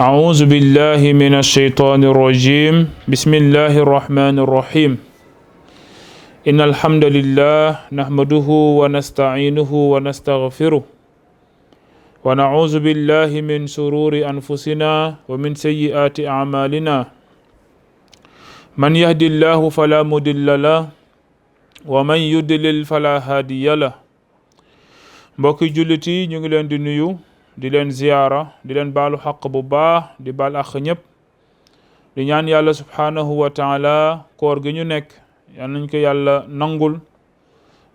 أعوذ بالله من الشيطان الرجيم بسم الله الرحمن الرحيم إن الحمد لله نحمده ونستعينه ونستغفره ونعوذ بالله من شرور أنفسنا ومن سيئات أعمالنا من يهد الله فلا مضل له ومن يضلل فلا هادي له mbokki jullit yi ñu ngi leen di nuyu di leen ziyaara di leen baalu xaq bu baax di baal àq ñëpp di ñaan yàlla subhaanahu wa taala koor gi ñu nekk yal nañ ko yàlla nangul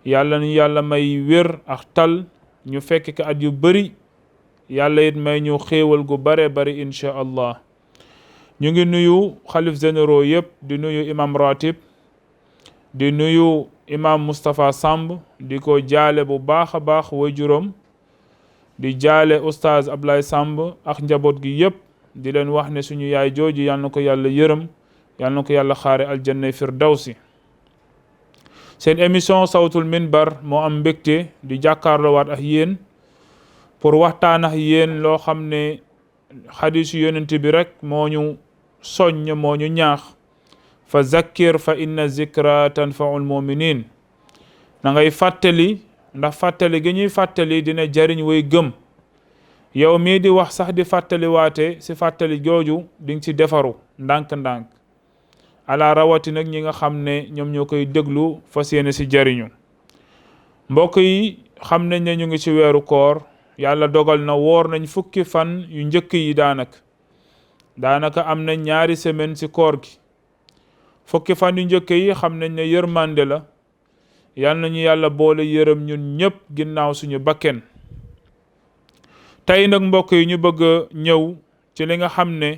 yàlla ñu yàlla may wér ak tal ñu fekk ko at yu bëri yàlla it may ñu xéewal gu bare bari insha allah ñu ngi nuyu xalif généraux yëpp di nuyu imam ratib di nuyu imam Moustapha Samb di ko jaale bu baax a baax waajuram di jaale oustaz Ablaye Samb ak njaboot gi yëpp di leen wax ne suñu yaay jooju yal na ko yàlla yërëm yal na ko yàlla xaare aljanna firdawsi seen émission sawtul minbar moo am mbégte di jàkkaarloowaat ak yéen pour waxtaan ak yéen loo xam ne xadiisu yonent bi rek moo ñu soññ moo ñu ñaax fa zakkir fa inna zikra tanfaul muminin na ngay fàttali ndax fàttali gi ñuy fàttali dina jariñ way gëm yow mii di wax sax di fàttali waate si fàttali jooju di nga ci defaru ndànk-ndànk ala rawati nag ñi nga xam ne ñoom ñoo koy déglu fas yéene si jariñu mbokk yi xam nañ ne ñu ngi ci weeru koor yàlla dogal na woor nañ fukki fan yu njëkk yi daanaka am nañ ñaari semaine ci koor gi fukki fan yu njëkk yi xam nañ ne yërmande la yal nañu yàlla boole yërëm ñun ñëpp ginnaaw suñu bakken tey nag mbokk yi ñu bëgg a ñëw ci li nga xam ne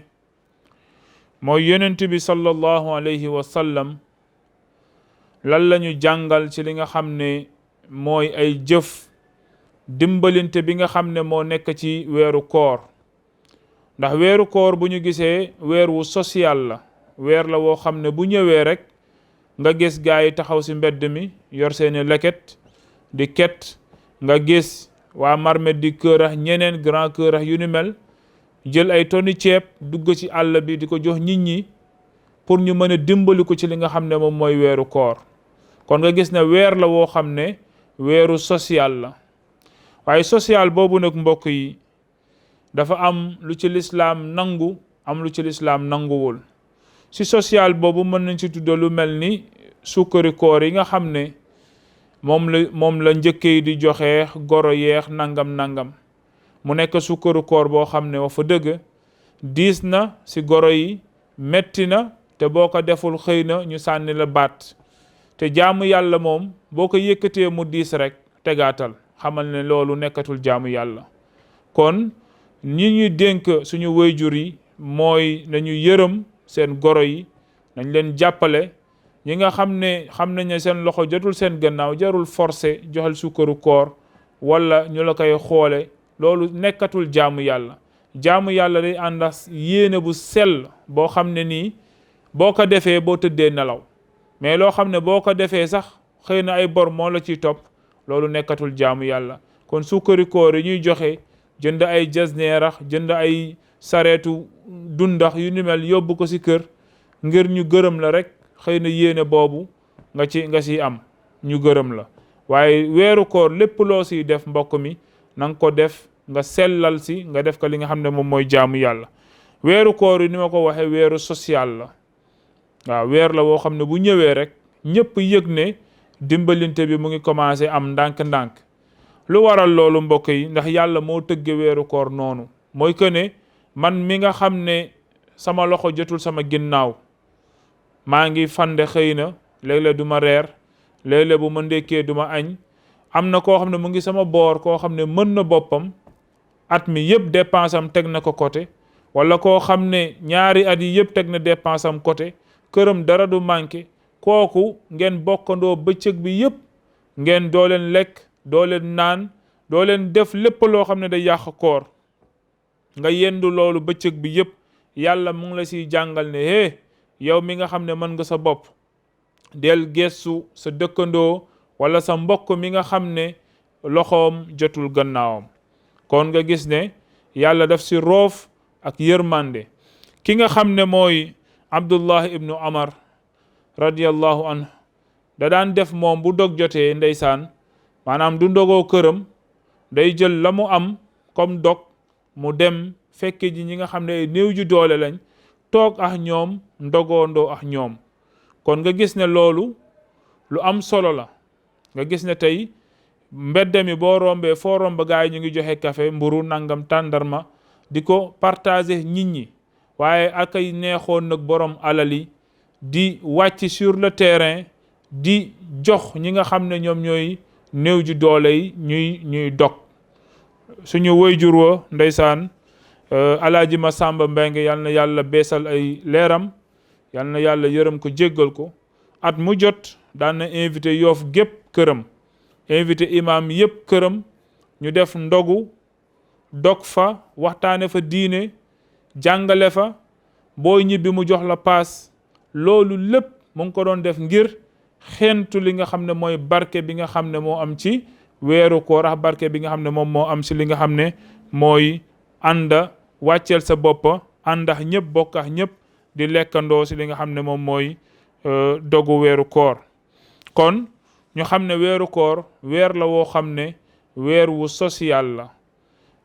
mooy yonent bi sallallahu alayhi wa sallam lan la ñu jàngal ci li nga xam ne mooy ay jëf dimbalinte bi nga xam ne moo nekk ci weeru koor ndax weeru koor bu ñu gisee weer wu social la weer la woo xam ne bu ñëwee rek nga gis gaa yi taxaw ci mbedd mi yor seeni leket di ket nga gis waa marmet di kër ak ñeneen grand kër ak yu ni mel jël ay tonni ceeb dugg ci àll bi di ko jox nit ñi pour ñu mën a dimbali ko ci li nga xam ne moom mooy weeru koor kon nga gis ne weer la woo xam ne weeru social la waaye social boobu nag mbokk yi dafa am lu ci lislaam nangu am lu ci lislaam nanguwul si social boobu mën nañ ci tudda lu mel ni sukkari koor yi nga xam ne moom la njëkke yi di joxe goro yeex nangam mu nekk sukkaru koor boo xam ne wax fa dëgg diis na si goro yi metti na te boo ko deful xëy na ñu sànni la baat te jaamu yàlla moom boo ko yëkkatee mu diis rek tegaatal xamal ne loolu nekkatul jaamu yàlla kon ñi ñuy dénk suñu wayjur yi mooy nañu yërëm seen goro yi nañ leen jàppale ñi nga xam nañ ne seen loxo jotul seen gannaaw jarul forcé joxel sukkaru koor wala ñu la koy xoole loolu nekkatul jaamu yàlla day ànd ak yéene bu sell boo xam ne nii boo ko defee boo tëddee nelaw mais loo xam ne boo ko defee sax xëy na ay bor moo la ciy topp loolu nekkatul jaamu yàlla kon sukkari koor yi ñuy joxe jënd ay jasneerax jënd ay sareetu dundax yu ni mel yóbbu ko ci kër ngir ñu gërëm la rek xëy na yéene boobu nga ci am ñu gërëm la waaye weeru koor lépp loo ciy def mbokk mi na nga ko def nga sellal ci nga def ko li nga xam ne moom mooy jaamu yàlla weeru koor yi ni ma ko waxee weeru social la waaw weer la woo xam ne bu ñëwee rek ñëpp yëg ne dimbalinte bi mu ngi commencé am ndànk-ndànk lu waral loolu mbokk yi ndax yàlla moo tëgge weeru koor noonu mooy que ne man mi nga xam ne sama loxo jotul sama ginnaaw maa ngi fande xëy na léeg-léeg du ma reer léeg-léeg bu ma ndékkee du ma añ am na koo xam ne mu ngi sama boor koo xam ne mën na boppam at mi yëpp dépense am teg na ko côté wala koo xam ne ñaari at yi yëpp teg na dépense am côté këram dara du manqué kooku ngeen bokkandoo bëccëg bi yëpp ngeen doo leen lekk doo leen naan doo leen def lépp loo xam ne day yàq koor nga yendu loolu bëccëg bi yëpp yàlla mu ngi la siy jàngal ne yow mi nga xam ne mën nga sa bopp del gestu sa dëkkandoo wala sa mbokk mi nga xam ne loxoom jotul gannaawam kon nga gis ne yàlla daf si roof ak yërmande. ki nga xam ne mooy Abdullah ibnu Amar radiyallahu anhu da daan def moom bu dog jotee ndeysaan maanaam du ndogoo këram, day jël la mu am comme dog mu dem fekke ji ñi nga xam ne néew ju doole lañ, toog ak ñoom ndogoondoo ak ñoom. kon nga gis ne loolu lu am solo la. nga gis ne tey mbedd mi boo rombee foo romb gaa yi ñu ngi joxe café, mburu, nangam, tàndarma di ko partager nit ñi. waaye ak ay neexoon nag borom alali di wàcc sur le terrain di jox ñi nga xam ne ñoom ñooy néew ju doole yi ñuy dog. suñu waajur wa ndeysaan Alaaji Masamba Mbengue yal na yàlla beesal ay leeram, yal na yàlla yërëm ko jéggal ko, at mu jot daan na invité Yoff gépp këram, invité imam yëpp këram, ñu def ndogu, dog fa, waxtaane fa diine, jàngale fa, booy ñibbi mu jox la paas. loolu lépp mu ngi ko doon def ngir xentu li nga xam ne mooy barke bi nga xam ne moo am ci weeru koor ak barke bi nga xam ne moom moo am ci li nga xam ne mooy ànda wàcceel sa bopp, àndax ñëpp, bokkax ñëpp di lekkandoo ci li nga xam ne moom mooy dogu weeru koor. kon ñu xam ne weeru koor weer la woo xam ne weer wu social la.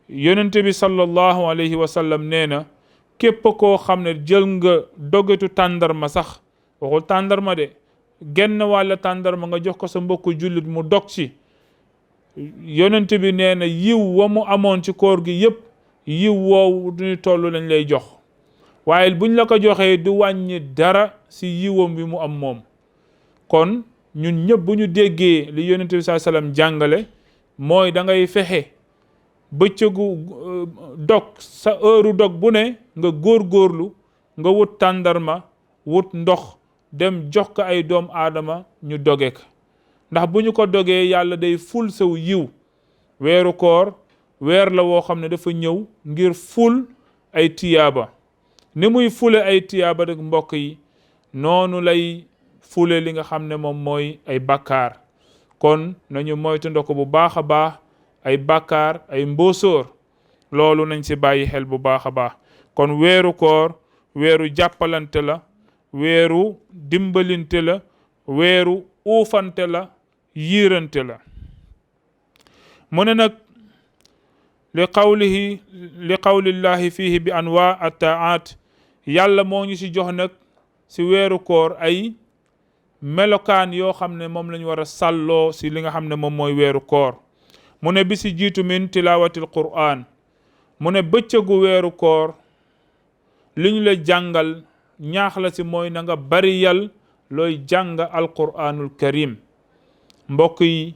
yonente bi sallallahu alayhi wa sallam nee na képp koo xam ne jël nga dogetu tàndarma sax, waxul tàndarma de, genn wàlla tàndarma nga jox ko sa mbokku jullit mu dog ci, yonente bi nee na yiw wa mu amoon ci koor gi yépp yiw woowu duñu toll lañ lay jox. waaye buñ la ko joxee du wàññi dara si yiwam bi mu am moom. kon ñun ñëpp bu ñu déggee li yonente bi sallallahu alayhi wasallam jàngale, mooy da ngay fexe bëccëgu dog sa heure dog bu ne nga góorgóorlu, nga wut tàndarma, wut ndox, dem jox ko ay doom aadama ñu doge ko. ndax bu ñu ko dogee yàlla day ful saw yiw. weeru koor weer la woo xam ne dafa ñëw ngir ful ay tiyaaba. ni muy fule ay tiyaaba rek mbokk yi, noonu lay fule li nga xam ne moom mooy ay bakkaar. kon nañu moytu ndoko bu baax a baax ay bakkaar, ay mbóosóor. loolu nañ ci bàyyi xel bu baax a baax. kon weeru koor weeru jàppalante la, weeru dimbalinte la, weeru uufante la, yiirante la. mu ne nag li qawlillahi fihi bi anwa at-taat, yàlla moo ñu ci jox nag ci weeru koor ay melokaan yoo xam ne moom lañu war a sàlloo ci li nga xam ne moom mooy weeru koor. mu ne bi ci jiitu min tilawatil qur'an. mu ne bëccëgu weeru koor li ñu la jàngal ñaax la ci mooy na nga bari yal looy jàng alqur'anul karim. mbokk yi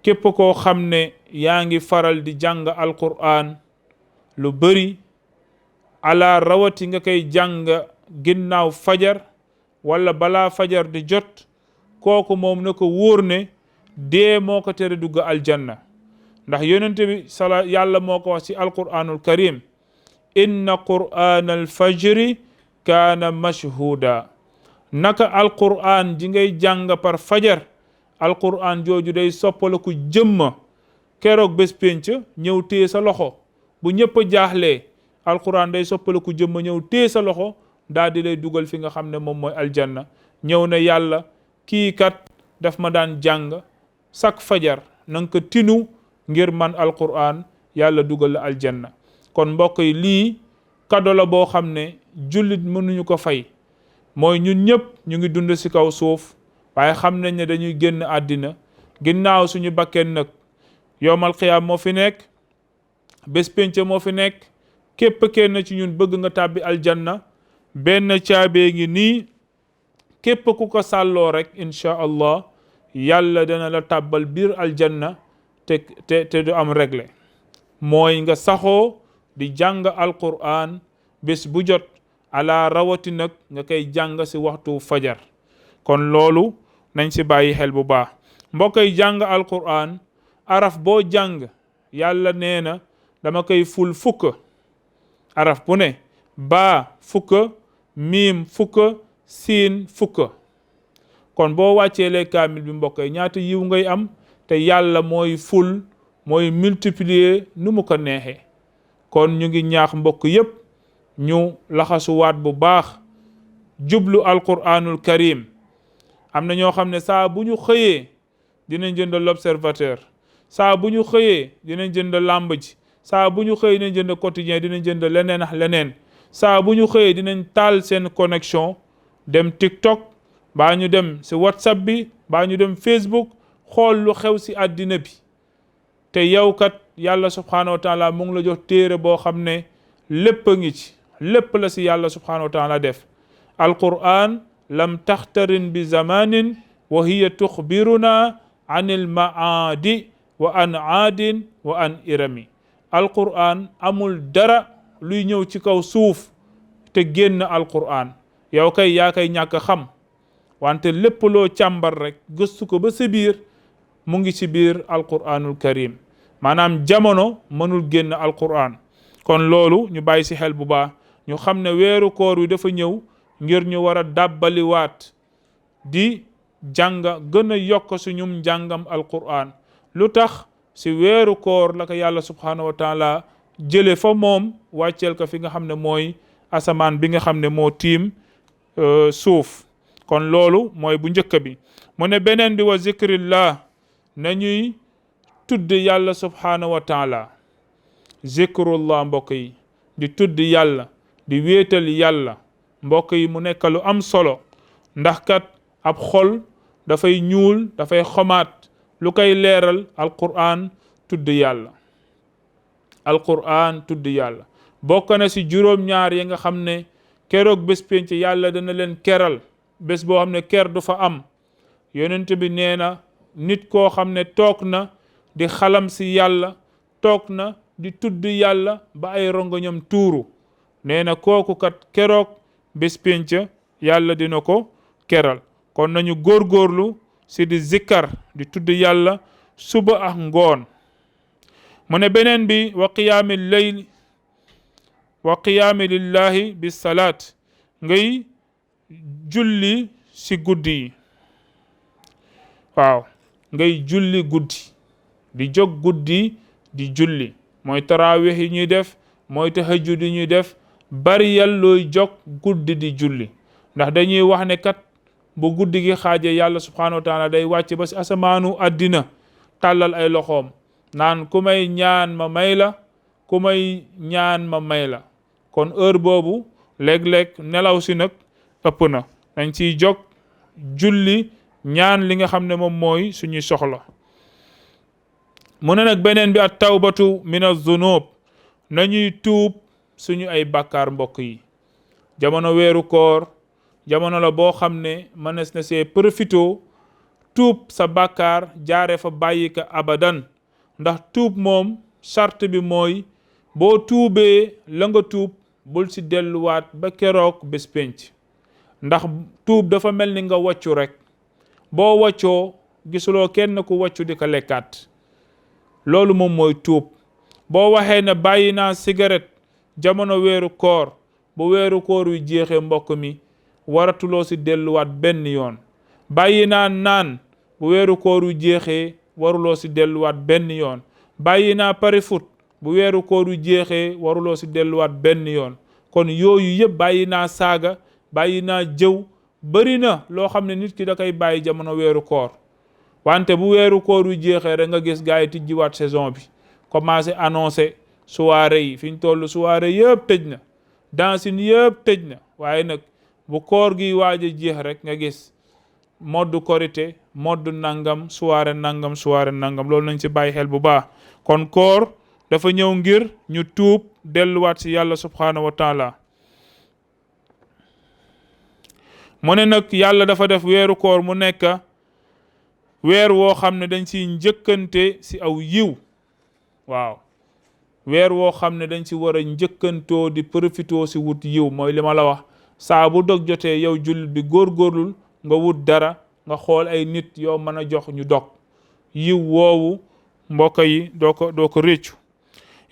képp koo xam ne yaa ngi faral di jàng alqur'an lu bari, ala rawati nga koy jàng ginnaaw fajar wala balaa fajar di jot, kooku moom na ko wóor ne dee moo ko tere dugg aljanna. ndax yonente bi yàlla moo ko wax ci alqur'anul karim, inna qur'an alfajri kaana mashhuda. naka alqur'an ji ngay jàng par fajar, alqur'an jooju day soppalaku jëmma keroog bés pénc ñëw téye sa loxo. bu ñëpp jaaxlee, alqur'an day soppalaku jëmma ñëw téye sa loxo, daal di lay dugal fi nga xam ne moom mooy aljanna. ñëw ne yàlla kii kat daf ma daan jàng sak fajar, na nga ko tinu ngir man alqur'an, yàlla dugal la aljanna. kon mbokk yi lii kado la boo xam ne jullit mënuñu ko fay. mooy ñun ñëpp ñu ngi dund ci kaw suuf, waaye xam nañ ne dañuy génn àddina. ginnaaw suñu bakken nag yowmal qiyaam moo fi nekk, bés pénc moo fi nekk. képp kenn ci ñun bëgg nga tàbbi aljanna, benn caabee ngi nii. képp ku ko sàlloo rek incha allah yàlla dana la tàbbal biir aljanna te du am réglé. mooy nga saxoo di jàng alqur'an bés bu jot, ala rawati nag nga koy jàng ci waxtu fajar. kon loolu nañ ci bàyyi xel bu baax. mbokk yi jàng alqur'an araf boo jàng yàlla nee na dama koy ful fukk. araf bu ne baa fukk, miim fukk, siin fukk. kon boo wàccee lee kaamil bi mbokk yi ñaata yiw ngay am, te yàlla mooy ful, mooy multiplier nu mu ko neexee. kon ñu ngi ñaax mbokk yépp ñu laxasuwaat bu baax jublu alquranul karim. am na ñoo xam ne saa bu ñu xëyee dinañ jënd l'observateur, saa bu ñu xëyee dinañ jënd làmb ji, saa bu ñu xëyee dinañ jënd quotidien, dinañ jënd leneen ak leneen. saa bu ñu xëyee dinañ taal seen connexion dem TikTok, baa ñu dem si WhatsApp bi, baa ñu dem Facebook, xool lu xew si àddina bi. te yow kat yàlla subhanahu wa taala mu ngi la jox téere boo xam ne lépp a ngi ci, lépp la si yàlla subhanahu wa taala def. alquran lam taxtarin bi zamanin wa hiya tuxbiruna an il maadi wa an aadin wa an irami. alquran amul dara luy ñëw ci kaw suuf te génn alquran. yow kay yaa kay ñàkk xam, wante lépp loo càmbar rek gëstu ko ba sa biir mu ngi ci biir alquranul karim. maanaam jamono mënul génn alquran. kon loolu ñu bàyyi si xel bu baax, ñu xam ne weeru koor wi dafa ñëw ngir ñu war a dàbbaliwaat di jàng, gën a yokk suñum njàngam alquran. lu tax si weeru koor la ko yàlla subhanahu wa taala jële fa moom wàcceel ko fi nga xam ne mooy asamaan bi nga xam ne moo tiim suuf. kon loolu mooy bu njëkk bi. mu ne beneen bi wa zikrillah, nañuy tudd yàlla subhanahu wa taala. zikrullah mbokk yi, di tudd yàlla, di wéetal yàlla mbokk yi, mu nekk lu am solo. ndax kat ab xol dafay ñuul, dafay xomaat, lu koy leeral alquran tudd yàlla. alquran tudd yàlla bokk na si juróom-ñaar yi nga xam ne keroog bés penc yàlla dana leen keral, bés boo xam ne ker du fa am. yonent bi nee na nit koo xam ne toog na di xalam si yàlla, toog na di tudd yàlla ba ay rongoñam tuuru, nee na kooku kat keroog bés penc yàlla dina ko keral. kon nañu góorgóorlu si di zikkar, di tudd yàlla suba ak ngoon. mu ne beneen bi wa qiyaami layl wa qiyaami lillahi bi salaat, ngay julli si guddi yi. waaw, ngay julli guddi, di jóg guddi di julli, mooy tarawih yi ñuy def, mooy tahajjud yi ñuy def. bari yal looy jóg guddi di julli, ndax dañuy wax ne kat bu guddi gi xaaje yàlla subhanahu wa taala day wàcc ba si asamaanu àddina, tàllal ay loxoom naan ku may ñaan ma may la, ku may ñaan ma may la. kon heure boobu léeg-léeg nelaw si nag ëpp na, dañ ciy jóg julli ñaan li nga xam ne moom mooy suñuy soxla. mu ne nag beneen bi at tawbatu min az-zunub, nañuy tuub suñu ay bàkkaar mbokk yi. jamono weeru koor jamono la boo xam ne mënees na see profito tuub sa bàkkaar, jaare fa bàyyi ka abadan. ndax tuub moom charte bi mooy boo tuubee la nga tuub bul si delluwaat ba keroog bés penc. ndax tuub dafa mel ni nga wàccu rek, boo wàccoo gisuloo kenn ku wàccu di ko lekkaat. loolu moom mooy tuub. boo waxee ne bàyyi naa cigarette jamono weeru koor, bu weeru koor wi jeexee mbokk mi waratuloo si delluwaat benn yoon. bàyyi naa naan, bu weeru koor wi jeexee waruloo si delluwaat benn yoon. bàyyi naa pari foot, bu weeru koor wi jeexee waruloo si delluwaat benn yoon. kon yooyu yëpp, bàyyi naa saaga, bàyyi naa jëw, bëri na loo xam ne nit ki da koy bàyyi jamono weeru koor. wante bu weeru koor wi jeexee rek nga gis gars yi tijjiwaat saison bi, commencé annoncé soirée yi. fi ñu toll soirée yëpp tëj na, dancing yëpp tëj na. waaye nag bu koor gi waaj a jeex rek nga gis moddu korité, moddu nangam, soirée nangam, soirée nangam. loolu nañ ci bàyyi xel bu baax. kon koor dafa ñëw ngir ñu tuub delluwaat si yàlla subhanahu wa taala. mu ne nag yàlla dafa def weeru koor mu nekk weer woo xam ne dañ ciy njëkkante si aw yiw. waaw, weer woo xam ne dañ ci war a njëkkantoo di profitoo si wut yiw. mooy li ma la wax, saa bu dog jotee yow jullit bi góorgóorlul nga wut dara, nga xool ay nit yoo mën a jox ñu dog. yiw woowu mbokk yi doo ko réccu.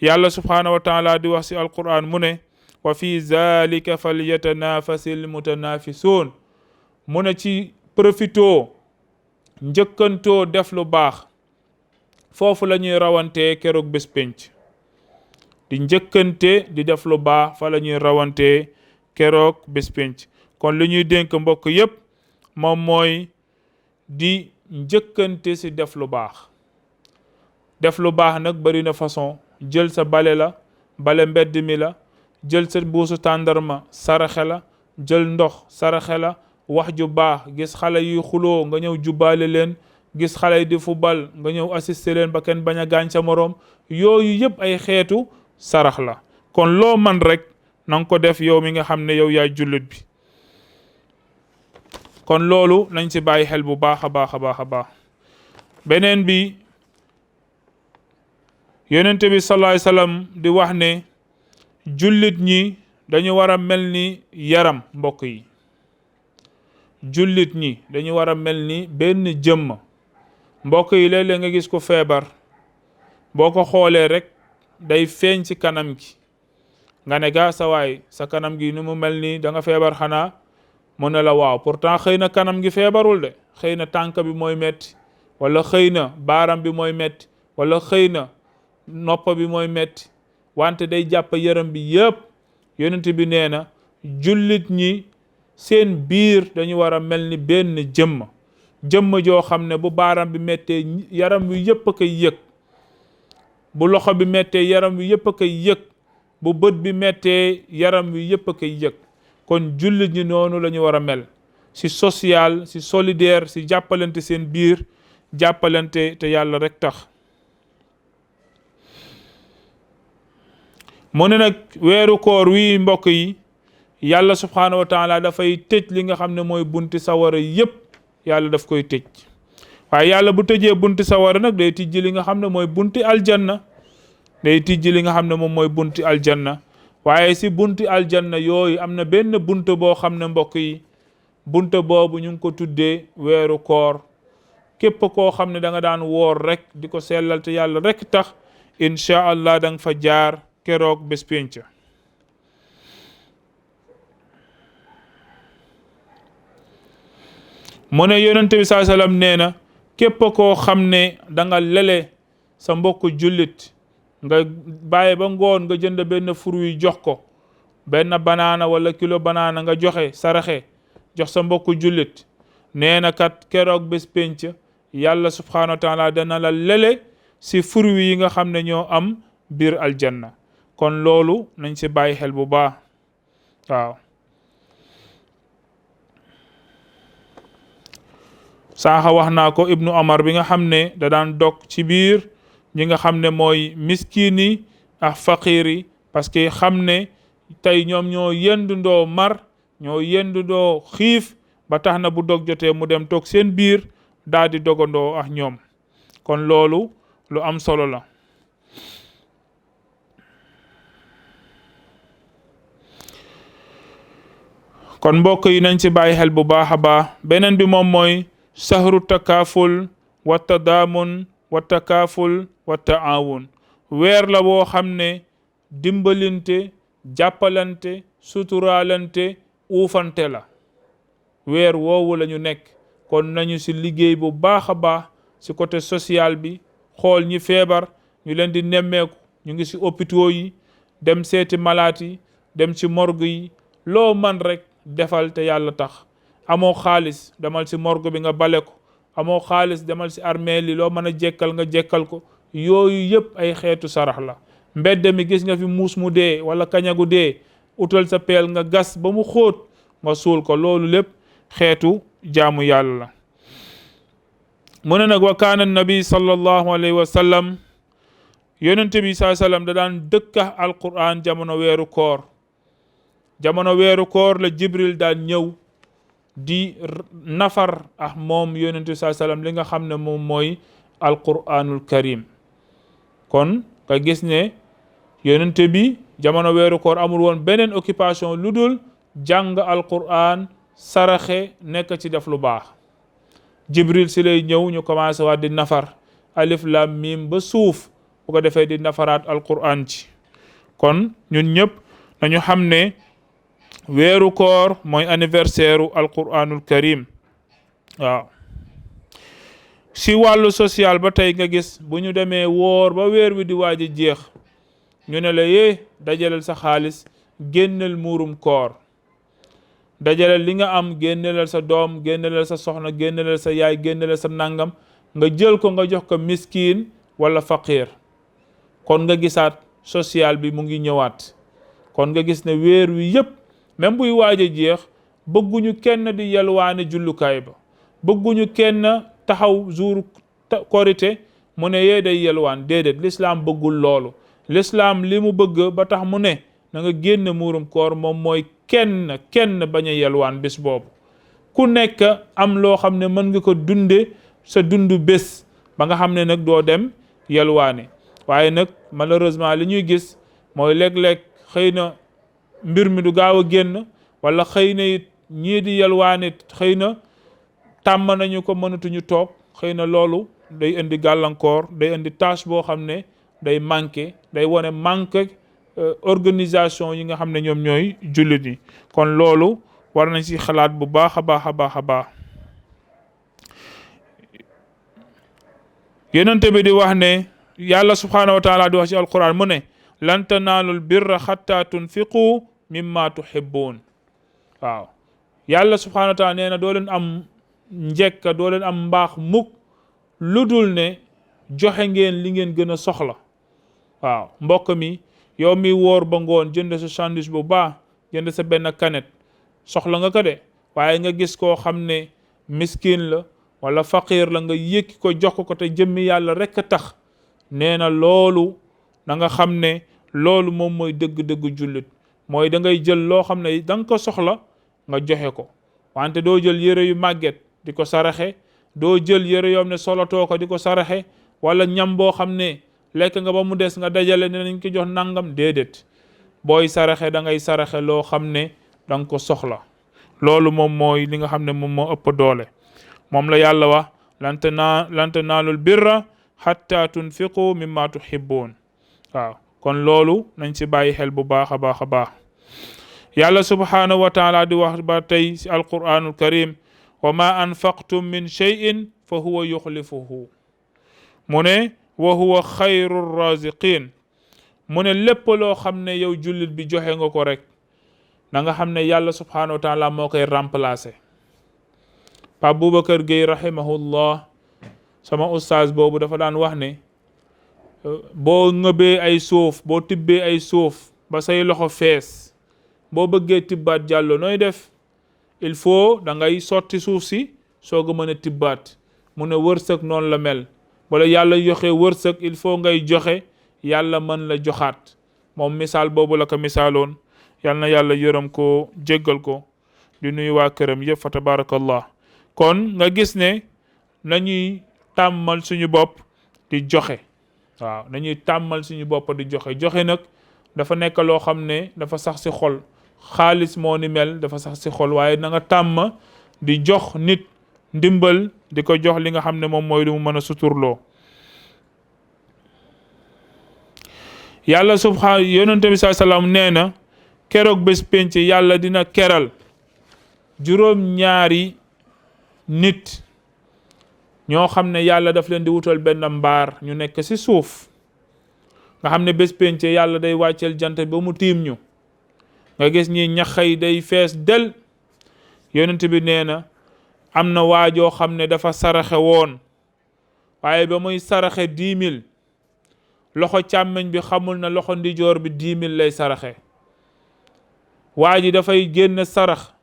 yàlla subhanahu wa taala di wax si alquran mu ne wa fi zalika falyatanafasil mutanafisun. mu ne ci profitoo njëkkantoo def lu baax, foofu la ñuy rawantee keroog bés penc. di njëkkante di def lu baax fa la ñuy rawante keroog bés pénc kon li ñuy dénk mbokk yépp moom mooy di njëkkante si def lu baax. def lu baax nag bari na façon, jël sa bale la, bale mbedd mi la, jël sa mbuusu tàndarma saraxe la, jël ndox saraxe la, wax ju baax, gis xale yi xuloo nga ñëw jubbaale leen, gis xale yi di football nga ñëw assister leen ba kenn bañ a gaañ sa moroom. yooyu yëpp ay xeetu sarax la. kon loo man rek na nga ko def yow mi nga xam ne yow yaay jullit bi. kon loolu nañ ci bàyyi xel bu baax a baax a baax a baax. beneen bi yonent bi sallallahu alayhi wasallam di wax ne jullit ñi dañu war a mel ni yaram. mbokk yi, jullit ñi dañu war a mel ni benn jëmm. mbokk yi, léeg-léeg nga gis ko feebar, boo ko xoolee rek day feeñ ci kanam gi, nga ne gaa sa waay sa kanam gi ni mu mel nii da nga feebar xanaa. mu ne la waaw, pourtant xëy na kanam gi feebarul de, xëy na tànk bi mooy metti, wala xëy na baaram bi mooy metti, wala xëy na nopp bi mooy metti, wante day jàpp yaram bi yëpp. yonent bi nee na jullit ñi seen biir dañu war a mel ni benn jëmm joo xam ne bu baaram bi mettee yaram wi yëpp a koy yëg, bu loxo bi mettee yaram wi yëpp a koy yëg, bu bët bi mettee yaram wi yëpp a koy yëg. kon jullit ñi noonu la ñu war a mel, si social, si solidaire, si jàppalante seen biir, jàppalante te yàlla rek tax. mu ne nag weeru koor wi mbokk yi, yàlla subhaanahu wa taala dafay tëj li nga xam ne mooy bunti sawara yépp, yàlla daf koy tëj. waaye yàlla bu tëjee bunti sawara nag day tijji li nga xam ne mooy bunti aljanna, day tijji li nga xam ne moom mooy bunti aljanna. waaye si bunti aljanna yooyu am na benn bunt boo xam ne mbokk yi, bunt boobu ñu ngi ko tuddee weeru koor. képp koo xam ne da nga daan woor rek di ko sellal te yàlla rek tax, incha allah da nga fa jaar keroog bés pénc. mu ne yonent bi saa sallam nee na képp koo xam ne da nga lele sa mbokk jullit, nga bàyyi ba ngoon nga jënd benn fruit jox ko, benn banaana wala kilo banaana nga joxe saraxe jox sa mbokk jullit, nee na kat keroog bés pénc yàlla subhaanahu wa taala dana la lele si fruit yi nga xam ne ñoo am biir aljanna. kon loolu nañ si bàyyi xel bu baax. waaw, saaxa wax naa ko ibnu Omar bi nga xam ne da daan dog ci biir ñi nga xam ne mooy miskin yi ak faqir yi, parce que xam ne tey ñoom ñoo yendundoo mar, ñoo yendundoo xiif, ba tax na bu dog jotee mu dem toog seen biir daal di dogandoo ak ñoom. kon loolu lu am solo la. kon mbokk yi nañ ci bàyyi xel bu baax a baax. beneen bi moom mooy sahru takaaful wa tadaamun wa takaaful wa taawun. weer la boo xam ne dimbalante, jàppalante, suturaalante, uufante la. weer woowu la ñu nekk. kon nañu ci liggéey bu baax a baax ci côté social bi, xool ñi feebar ñu leen di nemmeeku, ñu ngi ci hôpitaux yi, dem seeti malaat yi, dem ci morgue yi. loo man rek defal te yàlla tax. amoo xaalis demal ci morgue bi nga bale ko, amoo xaalis demal ci armée li loo mën a jekkal nga jekkal ko. yooyu yëpp ay xeetu sarax la. mbedd mi gis nga fi muus mu dee wala kañagu dee, utal sa peel nga gas ba mu xóot nga suul ko. loolu lépp xeetu jaamu yàlla la. mu ne nag wa kaana nabi sallallahu alayhi wa sallam, yonente bi saa sallam da daan dëkka alquran jamono weeru koor. jamono weeru koor la jibril daan ñëw di nafar ak moom yonente bi saa sallam li nga xam ne moom mooy alquranul karim. kon nga gis ne yonente bi jamono weeru koor amul woon beneen occupation lu dul jàng alquran, saraxe, nekk ci def lu baax. jibril si lay ñëw ñu commencé waat di nafar alif lam mim ba suuf, bu ko defee di nafaraat alquran ci. kon ñun ñëpp nañu xam ne weeru koor mooy anniversaire u alquranul karim. waaw, si wàllu social ba tey nga gis bu ñu demee woor ba weer wi di waaj a jeex, ñu ne la yee dajaleel sa xaalis génneel muurum koor, dajaleel li nga am, génneleel sa doom, génneleel sa soxna, génneleel sa yaay, génneleel sa nangam, nga jël ko nga jox ko miskin wala faqir. kon nga gisaat social bi mu ngi ñëwaat. kon nga gis ne weer wi yëpp même buy waaj a jeex bëgguñu kenn di yalwaane jullukaay ba, bëgguñu kenn taxaw jour korité mu ne yee day yalwaan. déedéet, l'islam bëggul loolu. l'islam li mu bëgg ba tax mu ne na nga génn muurum koor moom mooy kenn bañ a yalwaan bés boobu. ku nekk am loo xam ne mën nga ko dunde sa dundu bés ba nga xam ne nag doo dem yalwaane. waaye nag malheureusement li ñuy gis mooy léeg-léeg xëy na mbir mi du gaaw a génn, wala xëy na it ñii di yalwaane xëy na tàmm nañu ko, mënatuñu toog. xëy na loolu day indi gàllankoor, day indi tâche boo xam ne day manqué, day wone manque organisation yi nga xam ne ñoom ñooy jullit yi. kon loolu war nañ ci xalaat bu baax a baax a baax a baax. yonent bi di wax ne, yàlla subhanahu wa taala di wax ci alquran mu ne lan tanaalul birra xatta tunfiqu mimma tuhibbun. waaw, yàlla subhanahu wa taala nee na doo leen am njekka, doo leen am mbaax mukk lu dul ne joxe ngeen li ngeen gën a soxla. waaw, mbokk mi, yow mi woor ba ngoon jënd sa sandwich bu baax, jënd sa benn kanet, soxla nga ko de, waaye nga gis koo xam ne miskin la wala faqir la, nga yëkki ko jox ko te jëmmi yàlla rekk a tax. nee na loolu na nga xam ne loolu moom mooy dëgg-dëgg jullit. mooy da ngay jël loo xam ne da nga ko soxla nga joxe ko, wante doo jël yére yu màgget di ko saraxe, doo jël yére yoo xam ne solotoo ko di ko saraxe, wala ñam boo xam ne lekk nga ba mu des nga dajale ne nañ ko jox nangam. déedéet, booy saraxe da ngay saraxe loo xam ne da nga ko soxla. loolu moom mooy li nga xam ne moom moo ëpp doole. moom la yàlla wax lan tanaalul birra hatta tunfiqu mimma tuhibbun. waaw, kon loolu nañ ci bàyyi xel bu baax a baax a baax. yàlla subhanahu wa taala di wax ba tey ci alquranul karim, wa ma anfaqtum min shay'in fa huwa yuxlifuhu. mu ne wa huwa xayru raziqin. mu ne lépp loo xam ne yow jullit bi joxe nga ko rek, na nga xam ne yàlla subhanahu wa taala moo koy remplacer. Pape Boubacar Gueye rahimahullah, sama ustaaz boobu dafa daan wax ne boo ngëbee ay suuf, boo tibbee ay suuf ba say loxo fees, boo bëggee tibbaat jàllo nooy def? il faut da ngay sotti suuf si soog a mën a tibbaat. mu ne wërsëg noonu la mel. wala yàlla joxe wërsëg, il faut ngay joxe yàlla mën la joxaat. moom misaal boobu la ko misaaloon. yal na yàlla yërëm ko, jéggal ko, di nuyu waa këram yëpp fa tabarakallah. kon nga gis ne nañuy tàmmal suñu bopp di joxe. waaw, nañuy tàmmal suñu bopp di joxe. joxe nag dafa nekk loo xam ne dafa sax si xol. xaalis moo ni mel, dafa sax si xol. waaye na nga tàmm di jox nit ndimbal, di ko jox li nga xam ne moom mooy lu mu mën a suturloo. yàlla subhaanahu yonent bi sallallahu alayhi wasallam nee na keroog bés penc yàlla dina keral juróom-ñaari nit ñoo xam ne yàlla daf leen di wutal benn mbaar ñu nekk ci suuf. nga xam ne bés penc yàlla day wàcceel jant ba mu tiim ñu, nga gis ñi ñaxay day fees del. yonent bi nee na am na waajoo xam ne dafa saraxe woon, waaye ba muy saraxe 10 000 loxo càmmeñ bi xamul na loxo ndijoor bi 10 000 lay saraxe. waa ji dafay génn sarax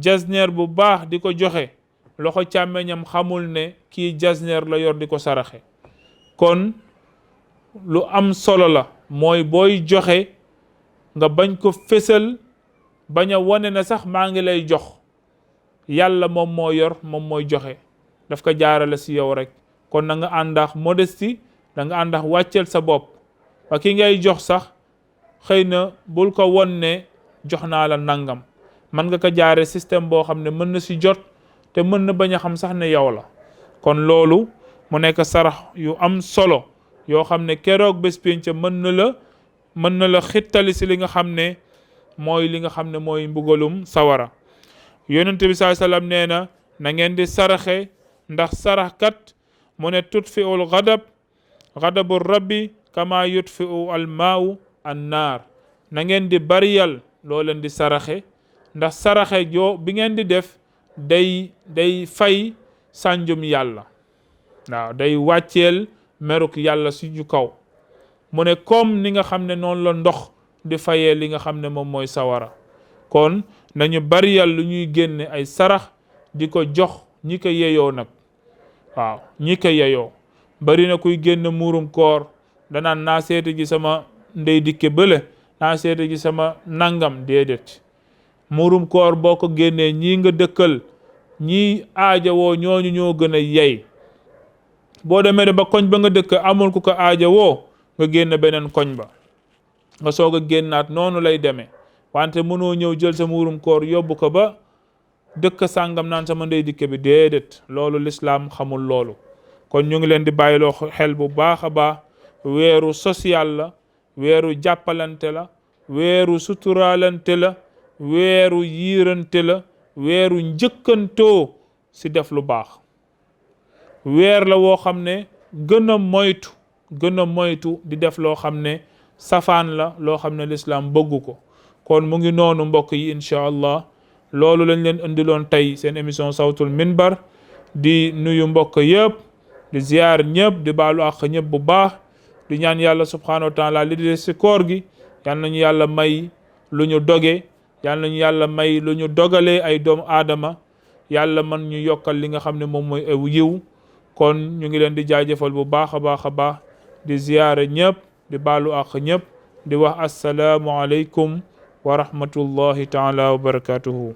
jasneer bu baax di ko joxe, loxo càmmeñam xamul ne kii jasneer la yor di ko saraxe. kon lu am solo la mooy booy joxe nga bañ ko fésal, bañ a wane na sax maa ngi lay jox. yàlla moom moo yor, moom mooy joxe, daf ko jaarale si yow rek. kon na nga àndax modestie, da nga àndax wàccel sa bopp. ba ki ngay jox sax xëy na bul ko won ne jox naa la nangam. man nga ko jaare système boo xam ne mën na si jot te mën na bañ a xam sax ne yow la. kon loolu mu nekk sarax yu am solo yoo xam ne keroog bés pénc mën na la xittali si li nga xam ne mooy li nga xam ne mooy mbugalum sawara. yonent bi sallallahu alayhi wasallam nee na ngeen di saraxe, ndax saraxkat mu ne tutfiul ghadabu rabbi kama yutfiu almaau annaar, na ngeen di bariyal loo leen di saraxe, ndax saraxe joo bi ngeen di def day fay sànjum yàlla. waaw day wàcceel meruk yàlla suñu kaw. mu ne comme ni nga xam ne noonu la ndox di fayee li nga xam ne moom mooy sawara. kon nañu bariyal lu ñuy génne ay sarax di ko jox ñi ko yeyoo nag. waaw ñi ko yeyoo. bari na kuy génn muurum koor danaan naa seeti ji sama ndey dikke bële, naa seeti ji sama nangam. déedéet, muurum koor boo ko génnee ñii nga dëkkal, ñii aajawoo ñooñu ñoo gën a yey. boo demee ba koñ ba nga dëkk amul ku ko aajawoo, nga génn beneen koñ ba, nga soog a génnaat. noonu lay demee. wante mënoo ñëw jël sa muurum koor yóbbu ko ba dëkk sàngam naan sama ndey dikke bi. déedéet, loolu lislaam xamul loolu. kon ñu ngi leen di bàyyiloo xel bu baax a baax. weeru social la, weeru jàppalante la, weeru suturaalante la, weeru yiirante la, weeru njëkkantoo si def lu baax. weer la woo xam ne gën a moytu di def loo xam ne safaan la, loo xam ne lislaam bëggu ko. kon mu ngi noonu mbokk yi, incha allah loolu lañ leen indiloon tey seen émission Sawtul Minbar. di nuyu mbokk yëpp, di ziyaar ñëpp, di baalu àq ñëpp bu baax, di ñaan yàlla subhanahu wa taala li di si koor gi yal nañu yàlla may lu ñu doge, yal nañu yàlla may lu ñu dogalee ay doomu aadama, yàlla man ñu yokkal li nga xam ne moom mooy aw yiw. kon ñu ngi leen di jaajëfal bu baax a baax, di ziyaare ñëpp, di baalu àq ñëpp, di wax assalaamu aleykum wa rahmatullahi taala wa barakatuhu.